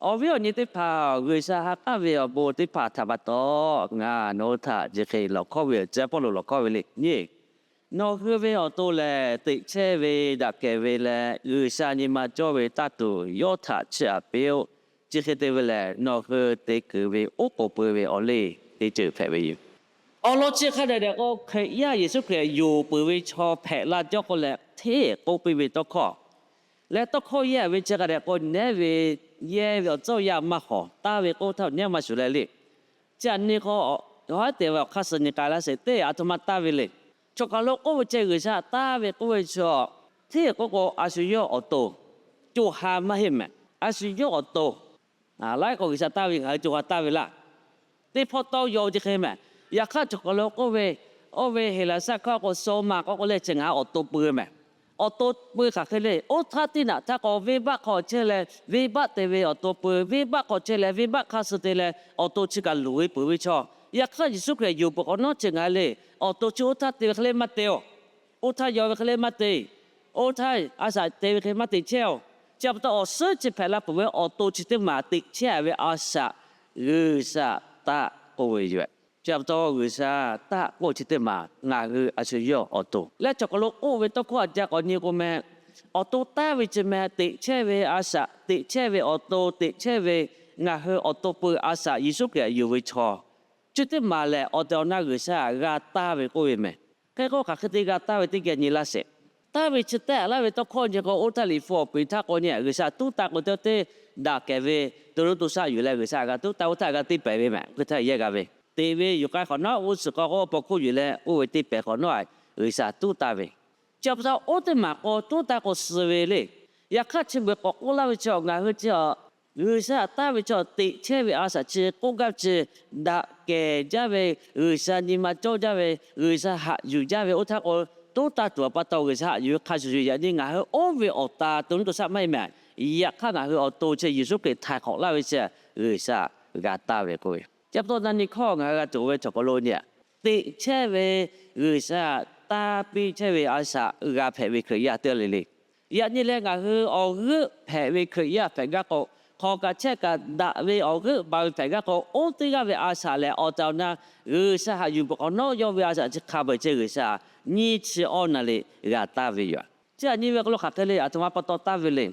Awˬ viˉ awˬ nyi teˇ hpaˍ, G'uiˬsha ha k'aˉ ve awˬ bon teˇ hpaˍ htaꞈ pa taw, ngaˬ nawˬ hui htaꞈ chi hk'e lawˬ hkawˇ ve yoˬ. Tcuh yaˇ Pawˇluꞈ lawˬ hkawˇ ve le, nyi, nawˬ hui ve awˬ to lehˬ, teꞈ chehˇ ve, daꞈ kehˬ ve leh G'uiˬsha nyi ma cawˇ ve taˇ tuˬ yawˇ htaꞈ chiˇ aꞈ piˇ-oˆ. Chi hk'e te ve lehˬ, nawˬ hui te kuiˬ ve oˉ k'oˍ pui ve awˬ liˇ teˇ ceuˬ hpehꞈ ve yoˬ. Awˬ lawn chi hk'a dehꞈ dehꞈ k'o, Hkriꞈ yaˇ Yeˍsuˆ Hkriꞈ yonˍ peuˬ ve chaw hpehꞈ la cawˇ k'oˆ leh, hteˇ k'oˆ piˇ ve tawˇ hkawˇ leh tawˇ hkawˇ yehˇ ve chi hk'a dehꞈ k'o, nehˉ ve yehˇ ve awˬ tcuhˇ yaˇ maˇ hawˍ, taˇ ve k'oˆ htaˇ nehˉ maˇ shuˍ leh le. Chi aꞈ nyi k'o, haˉ te ve awˬ hk'aˇ suh nyi k'ai laˇ sheˍ, teˇ aˬ htoꞈ ma taˇ ve le. Chaw hk'aˬ lo k'oˆ ve ceh G'uiˬsha taˇ ve k'oˆ ve chi, hteˇ k'oˆ k'o, a shu yawˇ awˬ to co ha maˇ heˆ mehˍ. A shu yawˇ awˬ to laiˉ k'o G'uiˬsha taˇ ve, ngaˬ hui co ha taˇ ve laˇ. Teˇ hpawˇ tawˇ yaw ve chi hk'e mehˍ. Yaꞈ hk'aˇ chaw hk'aˬ lo k'oˆ ve, oˇ ve Heˍlaˍsaˆ hkawˇ k'o, soma k'oˆ k'o leh chi ngaˬ hui awˬ to pui mehˍ. Awˬ to pui hk'aˬ hk'e le, oˇ htaˇ teˇ naꞈ htaˇ k'o, venˇbaˆ hk'aw chehˇ leh venˇbaˆ te ve awˬ to pui, venˇbaˆ hk'aw chehˇ leh venˇbaˆ hk'aˇ suh te leh awˬ to chi kaꞈ luˬ ve peuˬ ve chaw. Yaꞈ hk'aˇ Yeˍsuˆ Hkriꞈ yonˍ peuˬ hk'awꞈ nawˉ chi ngaˬ hui le, awˬ to chi oˇ htaˇ te ve hk'e le maˇ te-oˬ. Oˇ htaˇ yaw ve hk'e le maˇ te. Oˇ htaˇ a shaꞈ te ve hk'e maˇ te chehˇ-oˬ. Chi pa taw awˬ suhˉ chi hpehꞈ la peuˬ ve awˬ to chi teˇ maˬ teꞈ chehˇ ve a shaꞈ G'uiˬsha taˆ k'oˆ ve yoˬ. Chi pa taw G'uiˬsha taˆ k'oˆ chi teˇ maˬ ngaˬ hui a shu yawˇ awˬ to leh chaw hk'aˬ lo k'oˆ ve tawˇ hkawˇ a jaˇ k'awꞈ nyi k'o meh, awˬ to taˇ ve chi meh teꞈ chehˇ ve a shaꞈ, teꞈ chehˇ ve awˬ to, teꞈ chehˇ ve ngaˬ hui awˬ to pui a shaꞈ Yeˍsuˆ Hkriꞈ yonˍ ve chaw chi teˇ maˬ lehˬ, awˬ tehˬ awˬ na G'uiˬsha g'a taˇ ve k'oˆ ve mehˍ. Hk'e k'o hk'aˬ hk'e te g'a taˇ ve teˇ geh nyi laˇ sheˍ. Taˇ ve chi tehˆ laˇ ve tawˇ hkawˇ nyi k'o, oˇ htaˇ liꞈ hpu awˬ peuˬ htaˇ k'o nyi G'uiˬsha tuˉ taˇ k'o, teˇ daꞈ kehˬ ve to nuˇ to shaˆ yuˬ leh G'uiˬsha g'a tuˉ taˇ, oˇ htaˇ g'a teˇ pehˍ ve mehˍ. Hk'e htaˇ yehˇ g'a ve, teꞈ ve yuˬ k'ai hk'awꞈ nawˉ g'uˇ suhˍ k'aw k'o paw hkuˇ yuˬ leh oˇ ve teˇ pehˍ hk'awꞈ nawˉ G'uiˬsha tuˉ taˇ ve. Chi pa taw oˇ teˇ maˬ k'o tuˉ taˇ k'o suh ve le. Yaꞈ hk'aˇ chi beuꞈ k'awꞈ k'oˆ laˇ ve chi ngaˬ hui chi G'uiˬsha taˇ ve chi teꞈ chehˇ ve a shaꞈ chi k'oˆ gaˇ ve chi, daꞈ kehˬ jaˇ ve, G'uiˬsha nyi ma cawˇ jaˇ ve, G'uiˬsha haꞈ yuˬ jaˇ ve oˇ htaˇ k'o, tuˉ taˇ tuˬ pa taw G'uiˬsha haꞈ yuˬ ve hk'a shuˍ shuˍ yaꞈ nyi ngaˬ hui oˇ ve awˬ ta to nuˇ to shaˆ maˇ heˆ mehˍ. Yaꞈ hk'aˇ ngaˬ hui awˬ to chi Yeˍsuˆ Hkriꞈ htaiˍ hk'awꞈ laˇ ve chi G'uiˬsha g'a taˇ ve k'oˆ ve. Chi pa taw na nyi hkawˇ ngaˬ hui g'a tuˬ ve chaw hk'aw lo nyi, teꞈ chehˇ ve G'uiˬsha taˇ piˇ chehˇ ve a shaꞈ g'a hpehꞈ ve Hkriꞈ yaˇ teˇ g'aˇ le le. Yaꞈ nyi leh ngaˬ hui awˬ g'euˆ hpehꞈ ve Hkriꞈ yaˇ hpehꞈ gaˇ k'o, hk'awꞈ kaꞈ chehˇ kaꞈ daꞈ ve awˬ g'euˆ ba ve hpehꞈ gaˇ k'o, oˇ teˇ g'aˇ ve a shaꞈ lehˬ awˬ tehˬ awˬ na G'uiˬsha haꞈ yuˬ peuˬ hk'awꞈ nawˉ yawˇ ve a shaꞈ chi hk'a peu-eˬ chi G'uiˬsha nyiˇ chi awˇ na le g'a taˇ ve yoˬ. Chi aꞈ nyi ve k'o lo hk'aˬ hk'e le, aˬ htoꞈ ma pa taw taˇ ve le.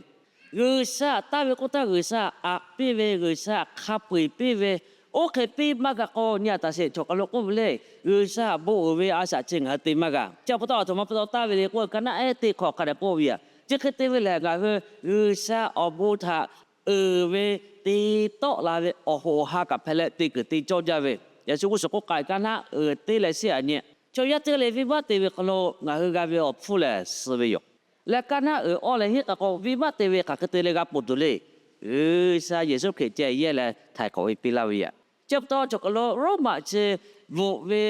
G'uiˬsha taˇ ve k'oˆ htaˇ G'uiˬsha aꞈ piˇ ve, G'uiˬsha hk'a peu-eˬ piˇ ve, oˇ hk'e piˇ maˇ g'a k'o nyi a taꞈ sheˍ. Chaw hk'aw lo k'oˆ ve le, G'uiˬsha awˬ bon uiˍ ve a shaꞈ chi ngaˬ hui te maˇ g'a. Chi pa taw aˬ htoꞈ ma pa taw taˇ ve le k'oˆ, kaˇ naˉ ehˉ teˇ hk'awꞈ hk'a dehꞈ k'oˆ ve yoˬ. Chi hk'e te ve lehˬ ngaˬ hui G'uiˬsha awˬ bon htaꞈ uiˍ ve te tawˆ la ve awˬ hoꞈ awˬ ha kaꞈ hpehꞈ leh te kuiˬ te cawˇ jaˇ ve, Yeˍsuˆ g'uˇ suhˍ k'oˆ k'ai kaˇ naˉ uiˍ teˇ leh sheˉ aꞈ nyi, chaw yaˇ teˇ g'aˇ le venˇbaˆ te ve hk'aw lo ngaˬ hui g'a ve awˬ hpfuhˇ lehˬ suh ve yoˬ. Leh kaˇ naˉ uiˍ awˇ leh henˇ k'a k'o venˇbaˆ te ve hk'aˬ hk'e te leh g'a ponˬ tuˬ le. G'uiˬsha Yeˍsuˆ Hkriꞈ ceh yehˇ leh htaiˍ hk'awꞈ ve piˇ laˇ ve yoˬ. Chi pa taw chaw hk'aw lo Roˉmaꞈ chi bvuhꞈ ve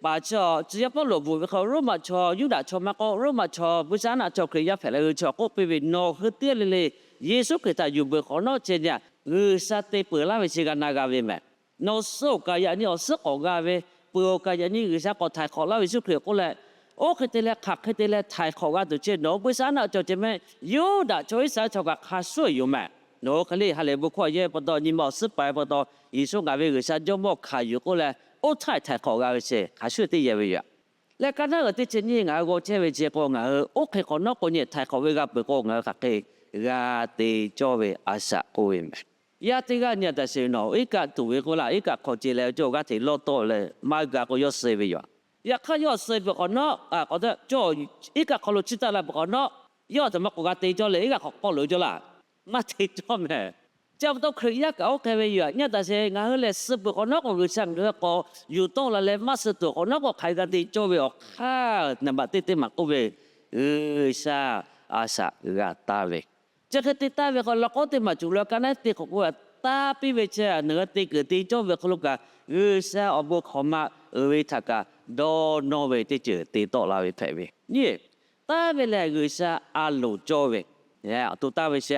paˍ chi, tcuh yaˇ Pawˇluꞈ bvuhꞈ ve hk'aw Roˉmaꞈ chaw, Yuˇdaꞈ chaw maˇ k'oˆ, Roˉmaꞈ chaw, buiˇshaˆaˉnaˆ chaw, Hkriꞈ yaˇ hpehꞈ la ve chaw k'oˆ piˇ ve, nawˬ hui teˇ g'aˇ le le Yeˍsuˆ Hkriꞈ htaꞈ yuˬ beuꞈ hk'awꞈ nawˉ ceh nyi, G'uiˬsha te peuˬ laˇ ve chi g'a na g'a ve mehˍ. Nawˬ suh awˬ kaꞈ yaꞈ nyi awˬ suhˉ k'awꞈ g'a ve, peuˬ awˬ kaꞈ yaꞈ nyi G'uiˬsha k'awꞈ htaiˍ hk'awꞈ laˇ ve Yeˍsuˆ Hkriꞈ k'oˆ leh, oˇ hk'e te leh hk'aˬ hk'e te leh htaiˍ hk'awꞈ g'a tuˬ ceh nawˬ hui buiˇshaˆaˉnaˆ cawˬ ceh mehˍ. Yuˇdaꞈ chaw Iˉsaˍreˍlaˆ chaw kaꞈ hk'a shuˍ yoˬ mehˍ. Nawˬ hui hk'e le ha lehˬ bon hkawˇ yehˇ ve pa taw, nyi ma awˬ suhˉ paiˍ ve pa taw, Yeˍsuˆ ngaˬ ve G'uiˬsha Jawˇmawˇ hkanˍ yuˬ k'oˆ leh, oˇ htaˇ htaiˍ hk'awꞈ g'a ve chi hk'a shuˍ teˇ yehˬ ve yoˬ. Leh kaˇ naˉ uiˍ teˇ chi nyiˇ ngaˬ hui g'aw chehˇ ve ceh k'o, ngaˬ hui oˇ hk'e hk'awꞈ nawˉ k'o nyi htaiˍ hk'awꞈ ve g'a peuˬ k'o, ngaˬ hui hk'aˬ hk'e g'a te cawˇ ve a shaꞈ k'oˆ ve mehˍ. Yaˇ teˇ g'aˇ nyi a taꞈ sheˍ nawˬ iˉ kaˆ tuˬ ve k'oˆ laˇ, iˉ kaˆ hk'aw ce leh cawˇ g'aˇ hteꞈ lawˇ tawˆ leh maˇ g'a k'o yawˇ suh ve yoˬ. Yaꞈ hk'aˇ yawˇ suh peuˬ hk'awꞈ nawˉ, iˉ kaˆ hk'aw lo chiˇ taˆ la peuˬ hk'awꞈ nawˉ, yawˇ aˬ htoꞈ ma k'awꞈ g'a te cawˇ le, iˉ kaˆ hk'aw k'awˆ loꞈ e cawˇ laˇ. Maˇ te cawˇ mehˍ. Chi pa taw Hkriꞈ yaˇ kaꞈ oˇ hk'e ve yoˬ. Nyi a taꞈ sheˍ ngaˬ hui lehˬ suh peuˬ hk'awꞈ nawˉ k'o G'uiˬsha ngaˬ hui k'awꞈ yuˬ tawˆ la leh maˇ suh tuˬ hk'awꞈ nawˉ k'o hk'aˬ hk'e g'a te cawˇ ve awˬ hk'aˇ naˍ baꞈ teˇ teˇ maˬ k'oˆ ve, G'uiˬsha a shaꞈ g'a taˍ ve. Chi hk'e te taˍ ve k'o, laꞈ k'awˉ teˇ maˬ cawˬ lo kaˇ naˉ teˇ hk'awꞈ k'oˆ taˇ piˇ ve chi, nawˬ hui te kuiˬ te cawˇ ve hk'aw lo kaꞈ G'uiˬsha awˬ bon hk'awꞈ ma uiˍ ve htaꞈ kaꞈ dawˇ nawˇ ve teˇ ceuˬ te tawˆ la ve hpehꞈ ve nyi. Taˍ ve lehˬ G'uiˬsha a loˍ cawˇ ve, awˬ to taˍ ve chi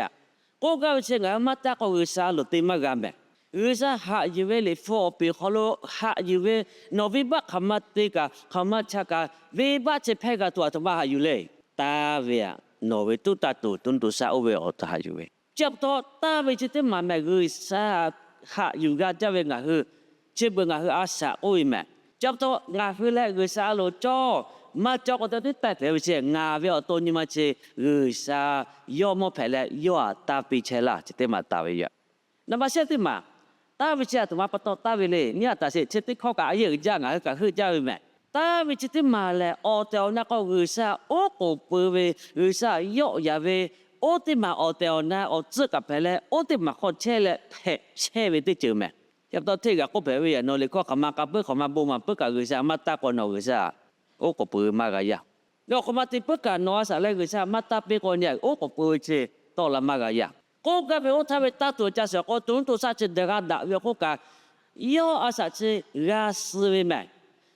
k'oˆ gaˇ ve chi ngaˬ hui maˇ taˇ k'o G'uiˬsha a loˍ te maˇ g'a mehˍ. G'uiˬsha haꞈ yuˬ ve liꞈ hpu awˬ peˍ hk'aw lo haꞈ yuˬ ve, nawˬ venˇbaˆ hk'aˬ ma te kaꞈ hk'aˬ ma chaꞈ kaꞈ venˇbaˆ chi hpehˇ g'a tuˬ aˬ htoꞈ ma haꞈ yuˬ le. Taˍ ve aꞈ, nawˬ ve tuˉ taˇ tuˬ to nuˇ to shaˆ oˇ ve awˬ htaꞈ haꞈ yuˬ ve Chi pa taw, taˇ ve chi teˇ maˬ mehˬ G'uiˬsha haꞈ yuˬ g'a jaˇ ve ngaˬ hui, chi beuꞈ ngaˬ hui a shaꞈ k'oˆ ve mehˬ. Chi pa taw, ngaˬ hui leh G'uiˬsha a loˍ cawˇ maˇ cawˇ k'o, teˇ tiˉ taiˍ hpehꞈ ve chi ngaˬ ve awˬ to nyi ma chi G'uiˬsha yawˇ mawˇ hpehꞈ leh yawˇ htaꞈ taˇ piˇ chehˇ laˇ chi teˇ maˬ taˍ ve yoˬ. Naˍ baꞈ shehˆ teˇ maˬ, taˇ ve chi a htoꞈ ma pa taw taˇ ve le. Nyi a taˍ sheˍ, chi teˇ hkawˇ kaꞈ a yehˇ uiˍ jaˇ ngaˬ hui kaꞈ heuˆ jaˇ ve mehˬ. Taˇ ve chi teˇ maˬ lehˬ, awˬ tehˬ awˬ na k'o G'uiˬsha oˉ k'oˍ pui ve, G'uiˬsha yawˆ yaˍ ve, oˇ teˇ maˬ awˬ tehˬ awˬ na awˬ tcuhˆ kaꞈ hpehꞈ leh, oˇ teˇ maˬ hk'aw chehˇ leh hpehꞈ chehˇ ve teˇ ceuˬ mehˬ. Chi pa taw hteˇ g'aꞈ k'oˆ hpehꞈ ve yaꞈ naw liꞈ hkawˇ hk'aˬ ma k'a puiˉ hk'aˬ ma bon maˍ puiˉ kaꞈ G'uiˬsha maˇ taˇ k'o nawˬ G'uiˬsha oˉ k'oˍ pui ve maˇ g'a yaˇ. Nawˬ hk'aˬ ma te puiˉ kaꞈ nawˬ a shaꞈ leh G'uiˬsha maˇ taˇ piˇ k'o nyi oˉ k'oˍ pui ve chi tawˆ la maˇ g'a yaˇ. K'oˆ gaˇ ve oˇ htaˇ ve taˇ tuˬ ca shiˍ k'o, to nuˇ to shaˆ chi daꞈ g'a daꞈ ve awˬ hk'oˆ kaꞈ, yawˇ a shaꞈ chi g'a suh ve mehˬ.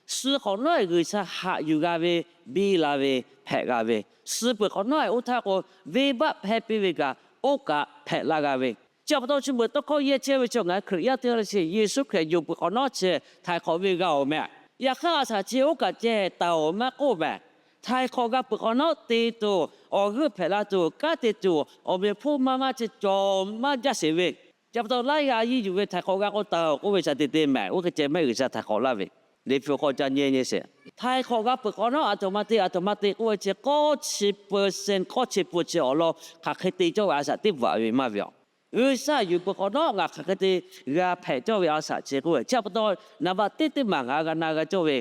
Suh hk'awꞈ nawˉ G'uiˬsha haꞈ yuˬ g'a ve, biˇ la ve, hpehꞈ g'a ve, suh peuˬ hk'awꞈ nawˉ oˇ htaˇ k'o, venˇbaˆ hpehˇ piˇ ve kaꞈ oˇ kaꞈ hpehꞈ la g'a ve. Chi pa taw chi beuꞈ tawˇ hkawˇ yehˇ chehˇ ve chi ngaˬ hui Hkriꞈ yaˇ teˇ g'aˇ le chi Yeˍsuˆ Hkriꞈ yuˬ peuˬ hk'awꞈ nawˉ chi htaiˍ hk'awꞈ ve g'a oˬ mehˬ. Yaꞈ hk'aˇ a shaꞈ chi oˇ kaꞈ ceh taˍ oˬ maˇ k'oˆ mehˬ. Htaiˍ hk'awꞈ g'a peuˬ hk'awꞈ nawˉ te tuˬ, awˬ g'euˆ hpehꞈ la tuˬ, kanˉ te tuˬ, awˬ meꞈ hpfuhˇ maˇ maˇ chi cawˬ maˇ jaˇ sheˍ ve. Chi pa taw laiˉ g'aˇ a yiˇ yuˬ ve htaiˍ hk'awꞈ g'a k'o taˍ oˬ k'oˆ ve shaˍ te te mehˬ. Oˇ hk'e ceh mehˆ G'uiˬsha htaiˍ hk'awꞈ laˇ ve, Liꞈ hpu hk'aw ca nyi nyi sheˍ. Htaiˍ hk'awꞈ g'a peuˬ hk'awꞈ nawˉ a htoꞈ ma te a htoꞈ ma te k'oˆ ve chi k'awˇ chi peuˬ sehˍ k'awˇ chi peuˬ chi awˬ lawn hk'aˬ hk'e te cawˇ ve a shaꞈ teˇ bvuhꞈ ve maˇ ve aˬ. G'uiˬsha yuˬ peuˬ hk'awꞈ nawˉ ngaˬ hk'aˬ hk'e te g'a hpehꞈ cawˇ ve a shaꞈ chi k'oˆ ve. Chi pa taw, naˍ baꞈ teˇ teˇ maˬ ngaˬ hui g'a na g'a cawˇ ve,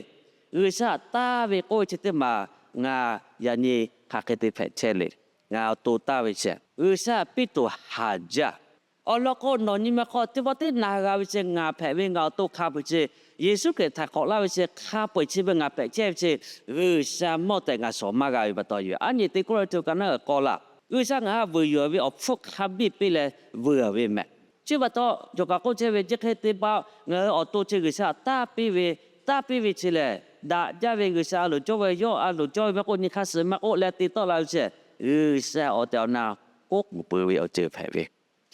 G'uiˬsha taˇ ve k'oˆ ve chi teˇ maˬ ngaˬ yaꞈ nyi hk'aˬ hk'e te hpehꞈ chehˇ le. Ngaˬ awˬ to taˇ ve chi G'uiˬsha piˇ tuˬ haˍ jaˇ. Awˬ lawn k'o, nawˬ nyi ma hk'aw teˇ pawˆ teˇ na g'a ve chi ngaˬ hpehꞈ ve ngaˬ awˬ to hk'a peu-eˬ chi, Yeˍsuˆ Hkriꞈ htaiˍ hk'awꞈ laˇ ve chi hk'a peu-eˬ chi ve ngaˬ hpehꞈ chehˇ ve chi, G'uiˬsha mawˇ tehꞈ ngaˬ shawˍ maˇ g'a ve pa taw yoˬ. Aˉ nyi teˇ Kawˇrenˍhtuˆ ka naˉ uiˍ k'aw laˇ, G'uiˬsha ngaˬ hui vuiˬ yuˬ ve awˬ hpfuhˇ hk'a biˇ piˇ leh vuiˬ ve mehˬ. Chi pa taw, cawˬ kaꞈ k'oˆ chehˇ ve, chi hk'e te pa ngaˬ hui awˬ to chi G'uiˬsha taˇ piˇ ve, taˇ piˇ ve chi lehˬ, daꞈ jaˇ ve G'uiˬsha a loˍ cawˇ ve, yawˇ a loˍ cawˇ ve maˇ k'oˆ, nyi hk'aˇ suh maˇ k'oˆ leh te tawˆ la ve chi, G'uiˬsha awˬ tehˬ awˬ na oˉ k'oˍ pui ve awˬ ceuˬ hpehꞈ ve.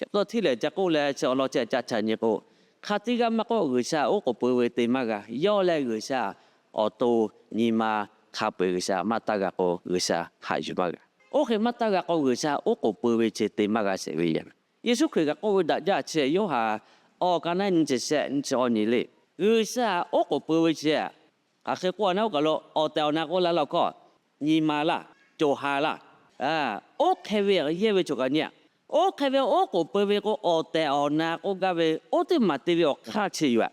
Chi pa taw hteˇ lehˬ ca k'oˆ leh chi awˬ lawn chi ca ca nyi k'o, hk'a teˇ g'aˇ maˇ k'oˆ G'uiˬsha oˉ k'oˍ pui ve te maˇ g'a. Yawˇ leh G'uiˬsha awˬ to nyi ma hk'a peu-eˬ G'uiˬsha maˇ taˇ g'a k'o, G'uiˬsha haꞈ yuˬ maˇ g'a. Oˇ hk'e maˇ taˇ g'a k'o, G'uiˬsha oˉ k'oˍ pui ve chi te maˇ g'a sheˍ ve yoˬ. Yeˍsuˆ Hkriꞈ kaꞈ k'oˆ ve daꞈ jaˇ chi Yoˇhanˬ awˬ ka naˉ nyi chi shehˆ nyi chi awˬ nyi le. G'uiˬsha oˉ k'oˍ pui ve chi, hk'aˬ hk'e k'oˆ a naˉ oˇ kaˬ lo awˬ tehˬ awˬ na k'oˆ la la hkawˇ, nyi ma laˇ, co ha laˇ. Oˇ hk'e ve yehˇ ve cawˬ kaꞈ nyi a. Oˇ hk'e ve oˉ k'oˍ pui ve k'o, awˬ tehˬ awˬ na k'oˆ gaˇ ve oˇ teˇ maˬ te ve awˬ hk'aˇ chi yoˬ.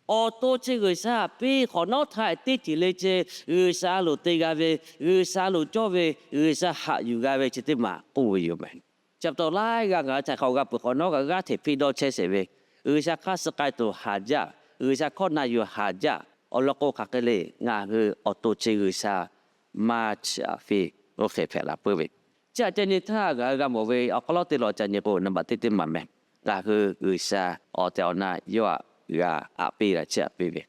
Awˬ to chi G'uiˬsha piˇ hk'awꞈ nawˉ htaˇ teˇ ceuˬ le chi, G'uiˬsha a loˍ te g'a ve, G'uiˬsha a loˍ cawˇ ve, G'uiˬsha haꞈ yuˬ g'a ve chi teˇ maˬ k'oˆ ve yoˬ mehˬ. Chi pa taw laiˉ g'aˇ ngaˬ hui htaiˍ hk'awꞈ g'a peuˬ hk'awꞈ nawˉ g'a g'aˇ hteꞈ hpiˇ dawˇ chehˇ sheˍ ve, G'uiˬsha hk'aˇ suh k'ai tuˬ haˍ jaˇ, G'uiˬsha hkawˇ na yuˬ haˍ jaˇ. Awˬ lawn k'o, hk'aˬ hk'e le, ngaˬ hui awˬ to chi G'uiˬsha maˇ chiˇ aꞈ piˇ, oˇ hk'e hpehꞈ la puiˉ ve. Chi aꞈ ca nyi htaˇ ngaˬ hui g'a mawˬ ve awˬ hk'aw lo te lawˬ ca nyi k'o, naˍ baꞈ teˇ teˇ maˬ mehˬ. Ngaˬ hui G'uiˬsha awˬ tehˬ awˬ na yawˇ htaꞈ g'a aꞈ piˇ la chiˇ aꞈ piˇ ve.